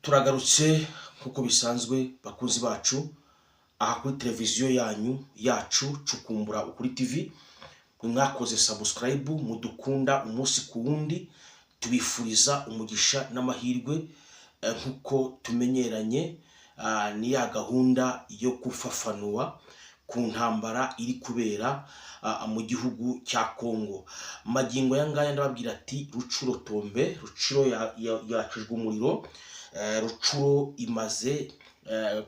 Turagarutse nk'uko bisanzwe, bakunzi bacu, aha kuri televiziyo yanyu, yacu, Cukumbura Ukuri TV. Mwakoze subscribe, mudukunda umunsi ku wundi, tubifuriza umugisha n'amahirwe. Nk'uko tumenyeranye, ni ya gahunda yo gufafanua ku ntambara iri kubera mu gihugu cya Kongo. Magingo aya ngaya ndababwira ati Rutshuru tombe, Rutshuru yakijwe umuriro, Rutshuru imaze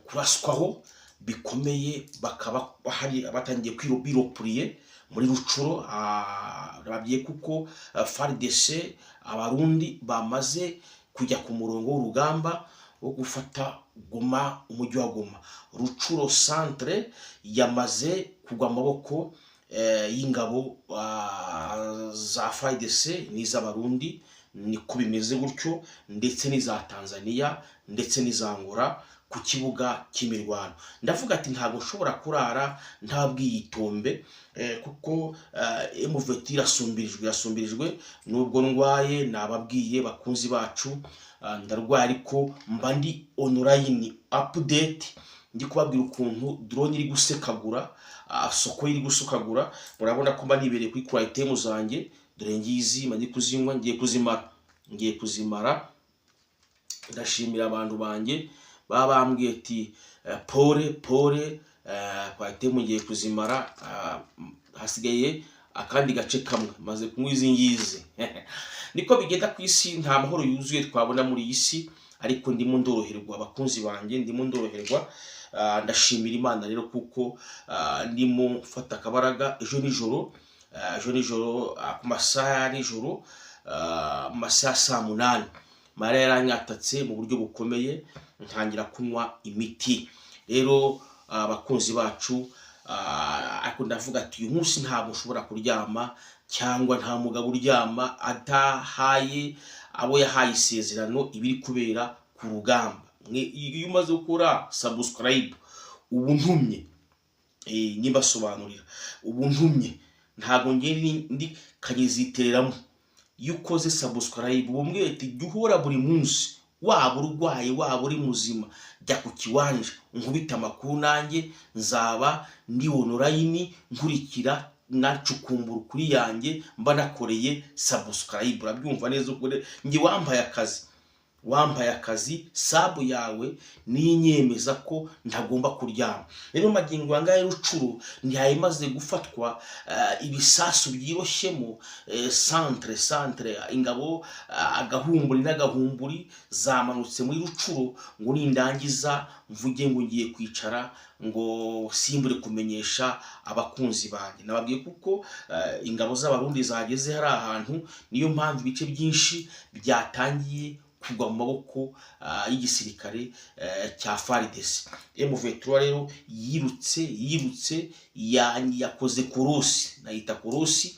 kuraswaho bikomeye, bakaba hari abatangiye birepuriye muri Rutshuru. Nababwiye kuko FARDC, Abarundi bamaze kujya ku murongo w'urugamba wo gufata Goma, umujyi wa Goma. Rutshuru centre yamaze kugwa amaboko y'ingabo za FARDC n'iz'Abarundi, niko bimeze gutyo, ndetse n'iza Tanzania, ndetse n'iza Angola ku kibuga cy'imirwano. Ndavuga ati ntabwo nshobora kurara ntabwiye itombe, kuko M23 irasumbirijwe, irasumbirijwe. Nubwo ndwaye, nababwiye bakunzi bacu, ndarwaye ariko mba ndi online update, ndi kubabwira ukuntu drone iri gusekagura, Sukhoi iri gusukagura. Murabona ko mba nibereye kuri Coartem zanjye, dore ngizi, mba ndi kuzinywa, ngiye kuzimara, ngiye kuzimara. Ndashimira abantu banjye baba bambwiye ati pole pole. Coartem ngiye kuzimara, hasigaye akandi gace kamwe, maze kunywa izi ngizi. Niko bigenda ku isi, nta mahoro yuzuye twabona muri iyi si, ariko ndimo ndoroherwa, abakunzi banjye, ndimo ndoroherwa. Ndashimira Imana rero kuko ndimo mfata akabaraga. Ejo nijoro, ku masaha ya nijoro, mu masaha ya saa 8, malariya yaranyatatse mu buryo bukomeye, ntangira kunywa imiti. Rero abakunzi bacu, ariko ndavuga ati uyu munsi ntabwo ushobora kuryama, cyangwa nta mugabo uryama adahaye abo yahaye isezerano ibiri kubera ku rugamba. Iyo umaze gukora subscribe ubu ntumye, nimbasobanurira ubu ntumye, ntabwo ngiye ndi kanyizitereramo. Iyo ukoze subscribe ubu mwete, jya uhora buri munsi, waba urwaye, waba uri muzima, jya ku kiwanja nkubite amakuru, nanjye nzaba ndi online nkurikira nacukumbura ukuri yanjye mba nakoreye subscribe. Urabyumva neza ukuri, njye wampaye akazi, wampaye akazi. Sub yawe ninyemeza ko ntagomba kuryama. Rero magingo aya ngaya Rutshuru ntiyayimaze gufatwa, ibisasu byiroshyemo centre, ingabo, agahumburi n'agahumburi zamanutse muri Rutshuru. Ngo nindangiza mvuge ngo ngiye kwicara ngo simbure kumenyesha abakunzi banjye. Nababwiye kuko ingabo z'Abarundi zageze hari ahantu, niyo mpamvu ibice byinshi byatangiye kugwa mu maboko y'igisirikare cya FARDC. M23 rero yirutse, yirutse, yakoze korosi, nayita korosi.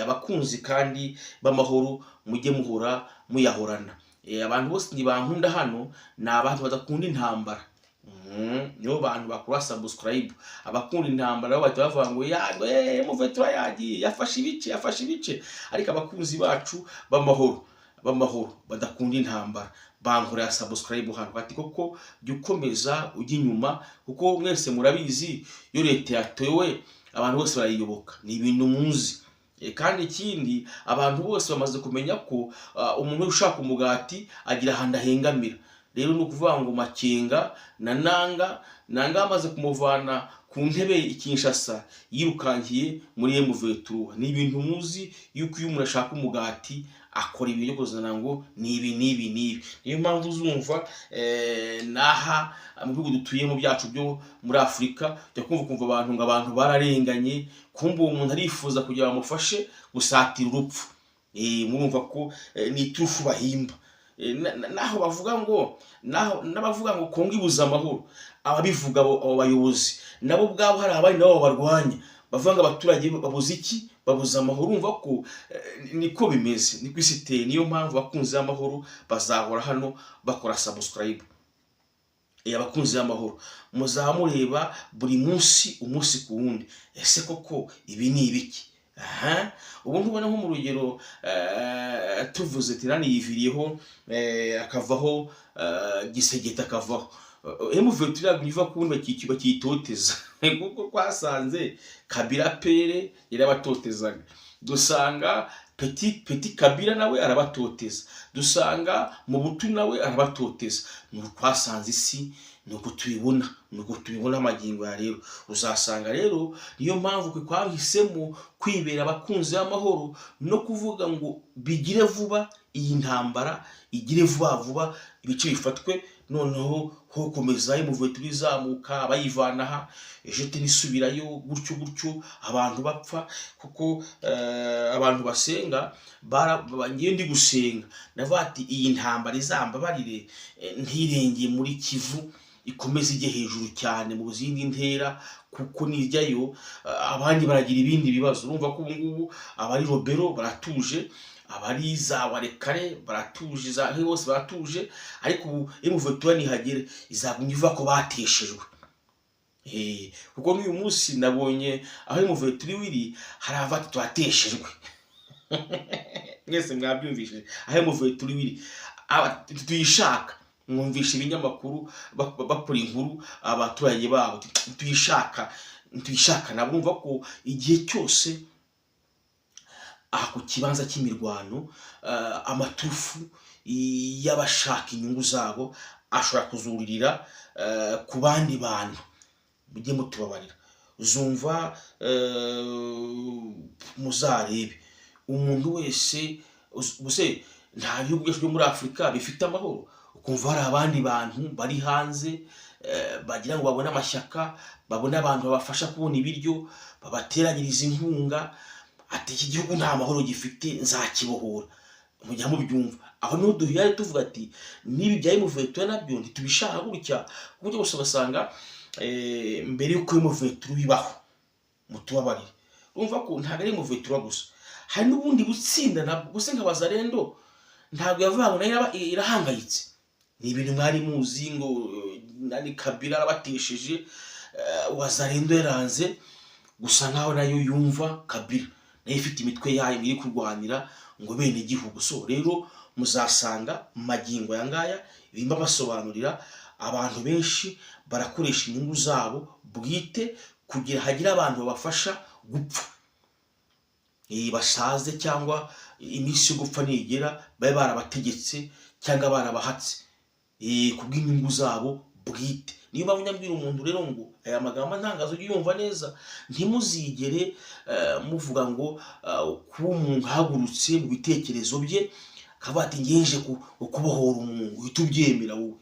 Abakunzi kandi b'amahoro, mujye muhora muyahorana. Abantu bose ntibankunda hano, ni abantu badakunda intambara. Nibo bantu bakora subscribe. Abakunda intambara bo bahita bavuga ngo yago M23 yagiye, yafashe ibice, yafashe ibice. Ariko abakunzi bacu b'amahoro, b'amahoro badakunda intambara, bankorera subscribe hano, bati koko jya ukomeza ujya inyuma, kuko mwese murabizi, iyo leta yatowe abantu bose barayiyoboka, ni ibintu muzi. Kandi ikindi, abantu bose bamaze kumenya ko umuntu ushaka umugati agira ahantu ahengamira. Rero ni ukuvuga ngo Makenga na Nanga bamaze kumuvana ku ntebe i Kinshasa, yirukankiye muri M23. Ni ibintu muzi yuko iyo umuntu ashaka umugati akora ibintu byo kuzana ngo ni ibi n'ibi n'ibi. Niyo mpamvu uzumva n'aha mu bihugu dutuyemo byacu byo muri Afurika, ujya kumva ukumva abantu ngo abantu bararenganye, kumva uwo muntu arifuza kugira bamufashe gusatira urupfu. Murumva ko ni iturufu bahimba. Naho bavuga ngo, naho n'abavuga ngo Kongo ibuze amahoro, ababivuga abo bayobozi nabo ubwabo hari abandi nabo babarwanya bavuga ngo abaturage babuze iki? Babuze amahoro. Urumva ko niko bimeze, niko isi iteye. Niyo mpamvu abakunzi b'amahoro bazahora hano bakora subscribe. Abakunzi b'amahoro muzaba mureba buri munsi, umunsi ku wundi. Ese koko ibi ni ibiki? Aha, ubu ntubona nko mu rugero, tuvuze tirani yiviriyeho, akavaho, Tshisekedi akavaho, M23 iva kundi bakiyitoteza, kuko twasanze Kabila père yarabatotezaga, dusanga petit Kabila nawe arabatoteza, dusanga Mobutu nawe arabatoteza. Ni twasanze isi nuko tubibona, nuko tubibona amagingo ya rero. Uzasanga rero niyo mpamvu twe twahisemo kwibera abakunzi b'amahoro no kuvuga ngo bigire vuba, iyi ntambara igire vuba vuba, ibice bifatwe, noneho ho komeza M23 izamuka bayivana aha, ejo isubirayo gutyo gutyo, abantu bapfa. Kuko abantu basenga, ngiye ndi gusenga ndavuga ati iyi ntambara izambabarire, ntirengeye muri Kivu, ikomeze ijye hejuru cyane mu zindi ntera, kuko nijyayo abandi baragira ibindi bibazo. Urumva ko ubu ngubu abari Lubero baratuje, abari za Walikale baratuje, za bose baratuje, ariko ubu M23 nihagere izagumya ivuga ko bateshejwe. Kuko n'uyu munsi nabonye aho M23 iri hari abati twateshejwe. Mwese mwabyumvishije aho M23 iri tuyishaka, mwumvisha ibinyamakuru bakora inkuru abaturage babo tuyishaka, tuyishaka. Nabo urumva ko igihe cyose aha ku kibanza cy'imirwano, amaturufu y'abashaka inyungu zabo ashobora kuzuririra ku bandi bantu. Mujye mutubabarira, uzumva, muzarebe umuntu wese ubuse nta bihugu byose byo muri Afurika bifite amahoro, ukumva hari abandi bantu bari hanze, bagira ngo babone amashyaka, babone abantu babafasha kubona ibiryo, babateranyiriza inkunga, ati iki gihugu nta mahoro gifite, nzakibohora. Mujya mubyumva aho niho duhera tuvuga ati n'ibi bya M23 nabyo ntitubishaka gutya, ku buryo gusa ugasanga mbere y'uko M23 bibaho, mutubabarire, urumva ko ntabwo ari M23 gusa, hari n'ubundi butsinda nabwo gusa nka Wazalendo ntabwo yavuga ngo nayo irahangayitse. Ni ibintu mwari muzi ngo nani Kabila arabatesheje, Wazalendo yaranze gusa nkaho nayo yumva Kabila, nayo ifite imitwe yayo iri kurwanira ngo bene igihugu. So rero muzasanga mu magingo aya ngaya bimba basobanurira abantu benshi barakoresha inyungu zabo bwite kugira hagire abantu babafasha gupfa, basaze cyangwa iminsi yo gupfa nigera babe barabategetse cyangwa barabahatse, kubw'inyungu zabo bwite. Niyo mpamvu nyabwira umuntu rero ngo aya magambo ntangazo ujye uyumva neza, ntimuzigere muvuga ngo kuba umuntu ahagurutse mu bitekerezo bye akavuga ati ngenje kubohora umuntu, uhita ubyemera wowe.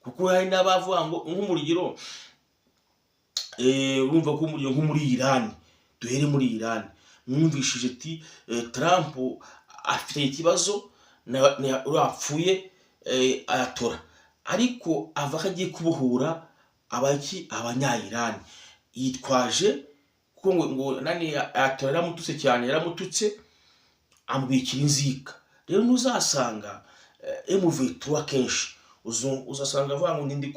Kuko hari n'abavuga ngo nk'umurugero, urumva ko umuriro nko muri Irani, duhere muri Irani, mwumvishije ati Trump afite ikibazo urapfuye ayatora, ariko ava ko agiye kubohora abaki abanya-Irani yitwaje kuko ngo nani ayatora yaramututse cyane, yaramututse amubikira inzika. Rero ntuzasanga M23 akenshi uzasanga avuga ngo ndi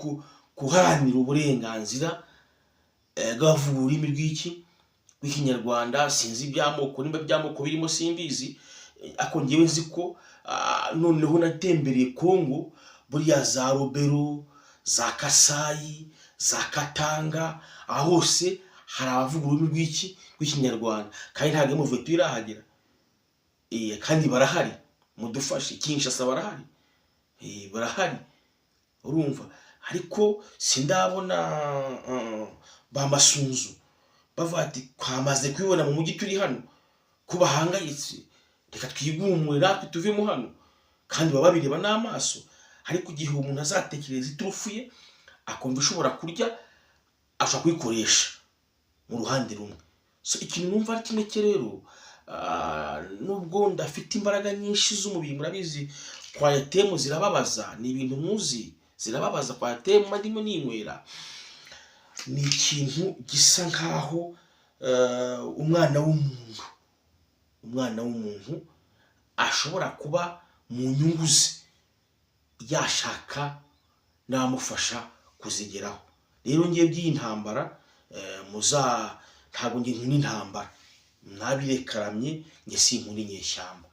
kuharanira uburenganzira bw'abavuga ururimi rw'iki rw'Ikinyarwanda, sinzi iby'amoko, nimba iby'amoko birimo simbizi, ariko ngewe nzi ko noneho natembereye Kongo, buriya za Lubero, za Kasayi, za Katanga, aho hose hari abavuga ururimi rw'iki rw'Ikinyarwanda, kandi ntabwo M23 irahagera. Kandi barahari, mudufashe. Kinshasa barahari, barahari, urumva, ariko sindabona ba Masunzu bavuga ati twamaze kubibona mu mujyi turi hano ko bahangayitse, reka twigumure natwe tuvemo hano, kandi baba babireba n'amaso. Ariko igihe umuntu azatekereza iturufu ye akumva ishobora kurya, ashobora kuyikoresha mu ruhande rumwe. So ikintu numva ari kimwe cye rero, nubwo ndafite imbaraga nyinshi z'umubiri, murabizi Coartem zirababaza, ni ibintu muzi zirababaza, Coartem ndimo ninywera ni ikintu gisa nkaho umwana w'umuntu ashobora kuba mu nyungu ze yashaka n'abamufasha kuzigeraho. Rero ngiye by'iyi ntambara, muza ntabwo ngiye nkunda intambara. Nabirekaramye, njye sinkunda inyeshyamba.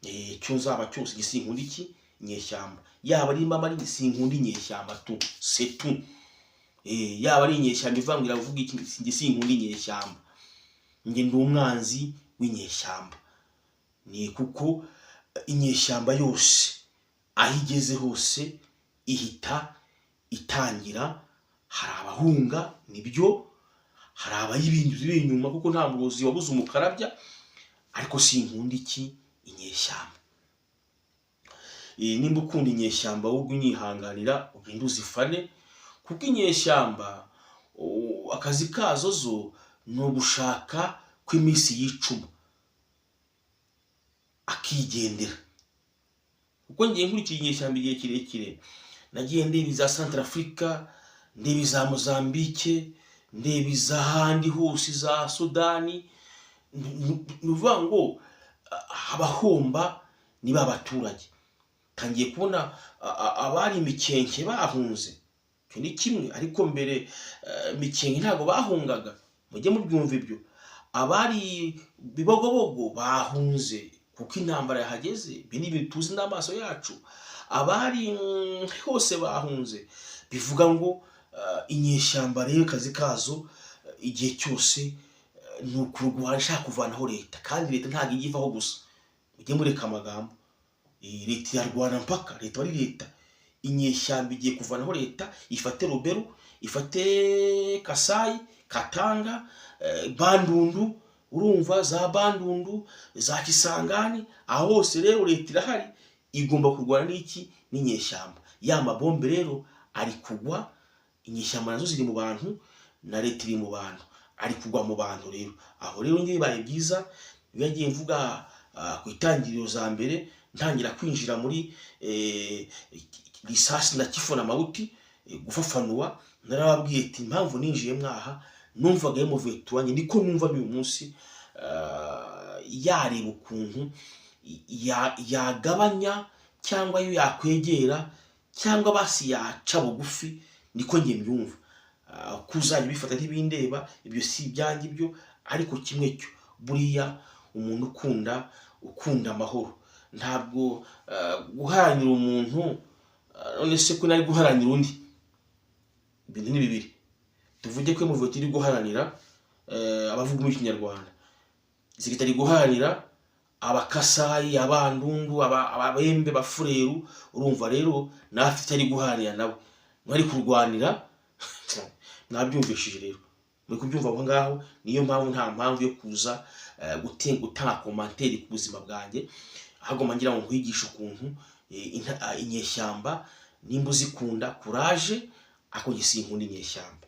Icyo nzaba cyose, njye sinkunda iki? Inyeshyamba. Yaba ari mama, ari sinkunda inyeshyamba tu, c'est tout. Yaba ari inyeshyamba ivuga ngo iravuga iki, njye sinkunda inyeshyamba. Njye ndi umwanzi w'inyeshyamba, ni kuko inyeshyamba yose aho igeze hose ihita itangira. Hari abahunga, nibyo, hari abayibinduza inyuma, kuko nta murozi wabuze umukarabya, ariko sinkunda iki? Inyeshyamba. Nimba ukunda inyeshyamba, wowe unyihanganira ugende uzifane, kuko inyeshyamba akazi kazo zo ni ugushaka ko iminsi yicuma akigendera. Kuko ngiye nkurikiye inyeshyamba igihe kirekire, nagiye ndeba iza Centrafrica, ndeba iza Mozambique, ndeba iz'ahandi hose, iza Sudani. Ni ukuvuga ngo abahomba ni ba baturage. Tangiye kubona abari imikenke bahunze, icyo ni kimwe, ariko mbere imikenke ntabwo bahungaga, mujye mubyumva ibyo. Abari Bibogobogo bahunze kuko intambara yahageze, ibi ni ibintu tuzi n'amaso yacu. Abari hose bahunze, bivuga ngo inyeshyamba rero akazi kazo igihe cyose ni ukurwana, ishaka kuvanaho leta, kandi leta ntabwo ijya ivaho gusa, mujye mureka amagambo. Iyi leta irarwana mpaka leta ari leta. Inyeshyamba igiye kuvanaho leta, ifate Lubero, ifate Kasayi, Katanga, Bandundu, urumva za Bandundu, za Kisangani, aho hose rero leta irahari, igomba kurwana n'iki? N'inyeshyamba. Ya mabombe rero ari kugwa, inyeshyamba nazo ziri mu bantu, na leta iri mu bantu, ari kugwa mu bantu rero. Aho rero ngiye bibaye byiza, iyo yagiye mvuga ku itangiriro za mbere ntangira kwinjira muri risasi na kifo na mauti, gufafanua, narababwiye ati impamvu ninjiye mwaha, numvaga M23 niko numva n'uyu munsi, yareba ukuntu yagabanya cyangwa yo yakwegera cyangwa basi yaca bugufi, niko njye mbyumva. Ko uzajya ubifata ntibindeba, ibyo si ibyanjye ibyo, ariko kimwe cyo buriya umuntu ukunda amahoro ntabwo guharanira umuntu, none se ko nari guharanira undi, ibintu ni bibiri. Tuvuge ko M23 iri guharanira abavuga mu Kinyarwanda, zitari guharanira Abakasayi, Abandundu, Ababembe, Abafureru, urumva rero nawe afite icyo ari guharanira, nawe mwari kurwanira. Mwabyumvishije rero, muri kubyumva aho ngaho. Niyo mpamvu nta mpamvu yo kuza gutanga commentaire ku buzima bwanjye, ahubwo ngira ngo nkwigishe ukuntu inyeshyamba, nimba uzikunda, courage, ariko njye sinkunda inyeshyamba,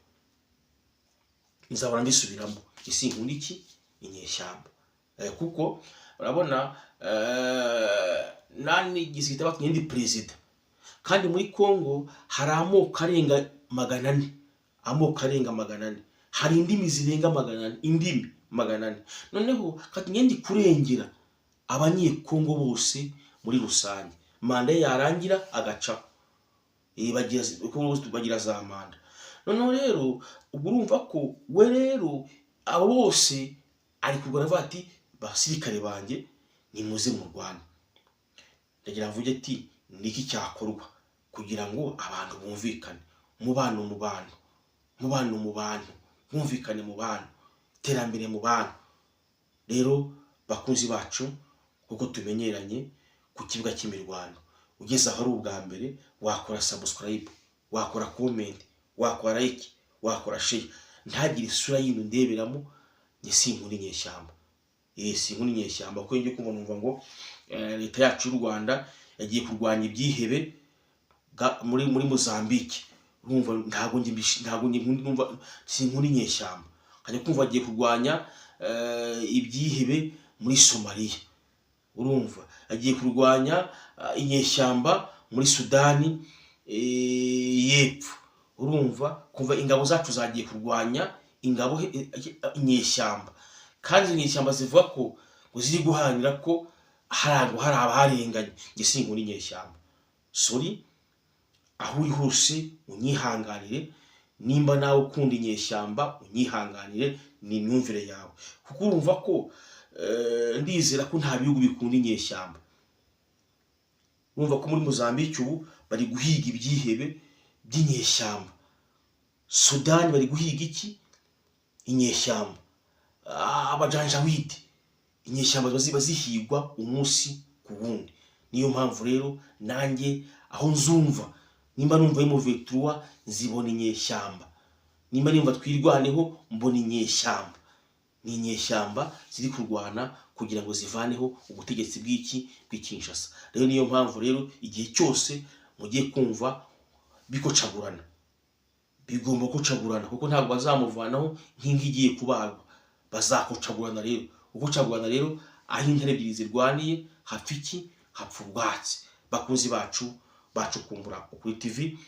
nzahora mbisubiramo, njye sinkunda iki? Inyeshyamba. Kuko urabona nani gisirikare batumye ndi perezida, kandi muri Congo hari amoko arenga 400, amoko arenga 400, hari indimi zirenga 400, indimi 400. Noneho kati ndi kurengera Abanyekongo bose muri rusange, manda ye yarangira agacaho. Bagira za manda. Noneho rero ubwo urumva ko we rero abo bose ari kurwana, avuga ati basirikare banjye nimuze mu Rwanda. Ndagira mvuge ati niki cyakorwa kugira ngo abantu bumvikane, umubano mu bantu, umubano mu bantu, bumvikane mu bantu, iterambere mu bantu. Rero bakunzi bacu, kuko tumenyeranye ku kibuga cy'imirwano, ugeze aho ari ubwa mbere, wakora subscribe, wakora comment, wakora like, wakora share, ntagire isura yindi ndeberamo. Njye sinkunda inyeshyamba, sinkunda inyeshyamba, kuko njye kumva numva ngo leta yacu y'u Rwanda yagiye kurwanya ibyihebe muri Mozambique. Urumva ntabwo njye nkunda, numva sinkunda inyeshyamba. Nkajya kumva agiye kurwanya ibyihebe muri Somalia, urumva agiye kurwanya inyeshyamba muri Sudani y'Epfo, urumva kumva ingabo zacu zagiye kurwanya ingabo inyeshyamba, kandi izo nyeshyamba zivuga ko ngo ziri guharanira ko hari abarenganye. Njye sinkunda inyeshyamba, sorry, aho uri hose unyihanganire. Nimba nawe ukunda inyeshyamba, unyihanganire, ni imyumvire yawe, kuko urumva ko ndizera ko nta bihugu bikunda inyeshyamba. Urumva ko muri Mozambique ubu bari guhiga ibyihebe by'inyeshyamba, Sudani bari guhiga iki? Inyeshyamba. Abajanjawidi, inyeshyamba ziba zihigwa umunsi ku wundi. Niyo mpamvu rero nanjye aho nzumva, nimba numva M23, nzibona inyeshyamba, nimba nimva Twirwaneho, mbona inyeshyamba. Ni inyeshyamba ziri kurwana kugira ngo zivaneho ubutegetsi bw'iki? Bw'i Kinshasa. Rero niyo mpamvu rero igihe cyose mugiye kumva bikocagurana, bigomba kocagurana, kuko ntabwo bazamuvanaho nk'inka igiye kubagwa. Bazakocagurana rero. Gukocagurana rero, aho intare ebyiri zirwaniye hapfa iki? Hapfa ubwatsi. Bakunzi bacu bacukumbura Ukuri TV,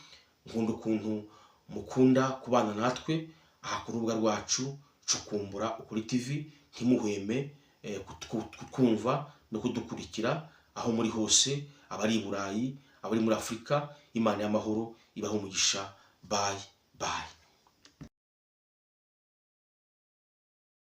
nkunda ukuntu mukunda kubana natwe aha ku rubuga rwacu Cukumbura Ukuri TV. Ntimuhweme kutwumva no kudukurikira aho muri hose, abari i Burayi, abari muri Afurika. Imana y'amahoro ibaho umugisha. Bye.